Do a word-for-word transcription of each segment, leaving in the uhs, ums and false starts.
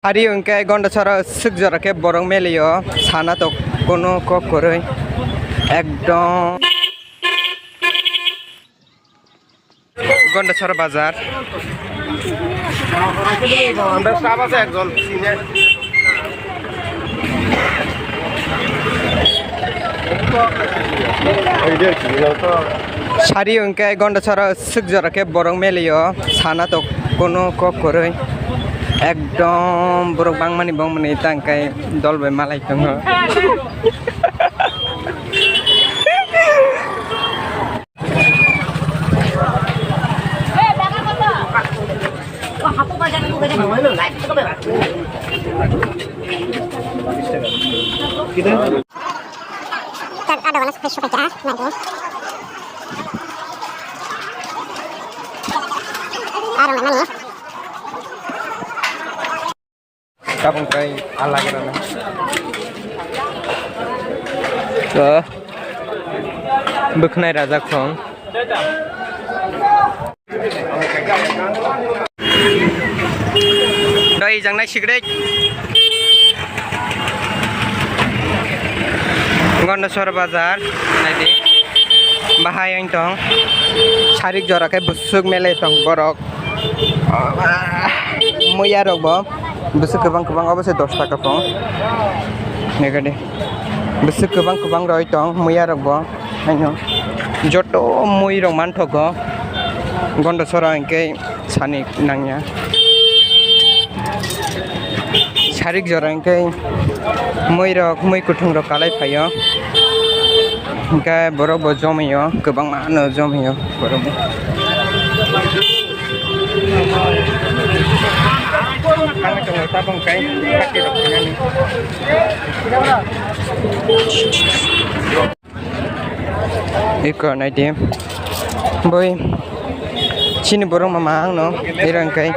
Hari hwnkhe Gondasora swk jora khe borok melio sana tok kono kok kwrwi ekdom. Gondasora bazar. Sari hwnkhe Gondasora swk jora khe borok melio sana tok kono kok kwrwi ekdom borok bangmani bongmani tangkai dol bai malai tongo. Tabung tei alak rana. Bwkhnai rajak thong. Doi jangnai sigrek. Gondasora bazar naidi. Bahai ang tong. Sarik jora khe bwswk melai tong borok. Muya rok bo bwswk kwbang kwbang obo se dos taka pho. Nega de. Bwswk kwbang kwbang roi tong muya rok bo. Haino joto mui rok manthogo. Gondasora hwnkhe sani nangya. Sarik jora hwnkhe mui rok mui kuthung rok kalai phaio. Hwnkhe borok bo jomio kwbangma no jomio borok bo. Ang tongo tabung kai hati rok khinani. Iko naidi boi chini borok mama ang no ira hwnkhe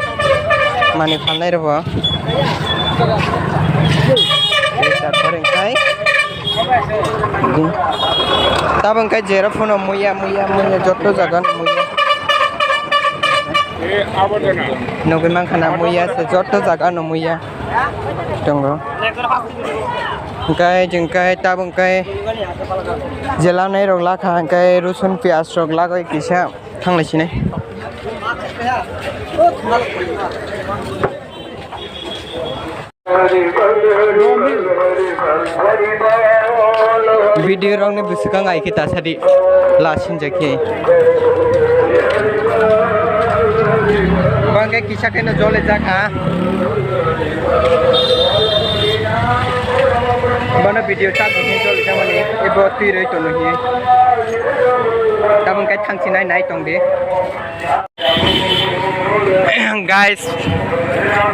mani phalnai rw bo. Tabung kai jera phuno muya muya muya joto jaga no muya. Nugui mankha na muya se joto jaga no muya tongo. Hwnkhe chwng khe tabuk khe jela nai rok lakha hwnkhe rosun piyaj rok lagoi kisa thanglai sinai. Video rokni bwswkang ai khe tasadi la sinjakhe. Bangkhe kisa kheno jolijak ha. Bono video chak bini jolijak mani ebo twi rwi tono hi. Tabuk khe thangsinai nai tongdi. Guys,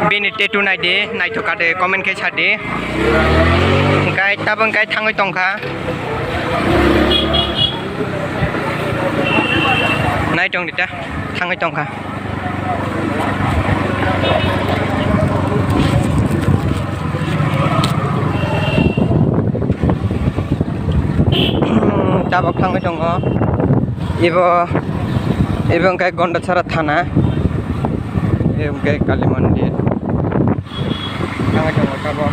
bini tattoo naidi, naithok kha de, comment khe sadi. Hwnkhe tabuk khe thangwi tongkha. Nai tongdi ta, thangwi tongkha. Tabuk thangwi tongo. Ibo, ibo hwnkhe Gondasora thana. Ibo hwnkhe Kali Mandir. Thangwi tongo tabuk.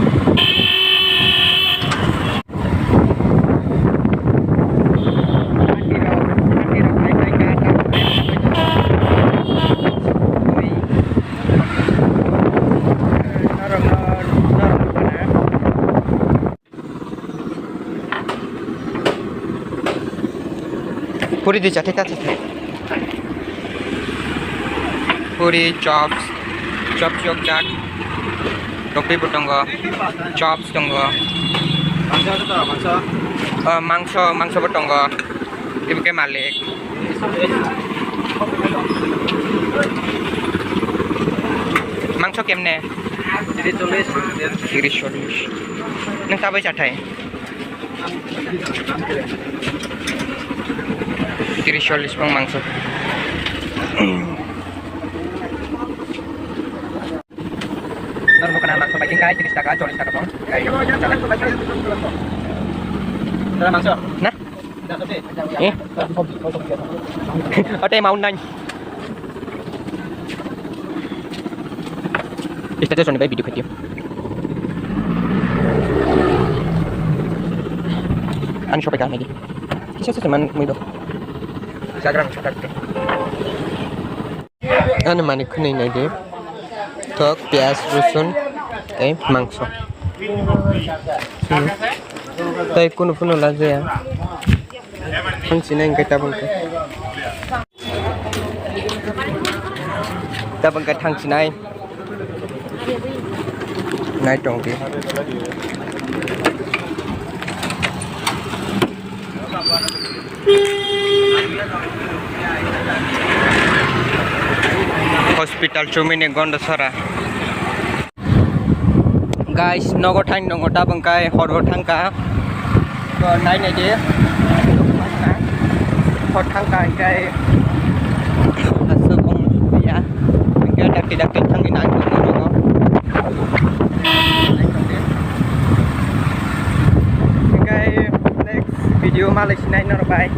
Puri di chate ta chate. Puri, chops, chop chok jak. Topi bo tongo, chops tongo. Oh, mangso, mangso bo tongo. Ibo khe malik. Mangso kemne? Tiris chollish. Nwng tabuk chathai? Tiris chollish bang mangso. Norok kana mangso bai khe kai tiris taka, chollish taka bang. Tara mangso? Na? Eh? Ote mau nang. Status roni bai video khaitio. Ani sopai ka nagi. Kisa se man mui do. Jagrang sopai. Ani mani khwnwi nai di. Thok, piyaj, rosun, tei mangso. Hmm. Tei kunu phunu lajaya. Thang sinai hwnkhe tabuk khe. Tabuk khe thang sinai. Nai tong di. Hospital chumini Gondasora. Guys, nogo thang nongo tabuk khe hor bo thangkha. To nai nai di. Hor thangkha hwnkhe aswk wng ya. Hwnkhe dakti dakti thangwi nang tongma nogo. Hwnkhe next video malai sinai norok bai.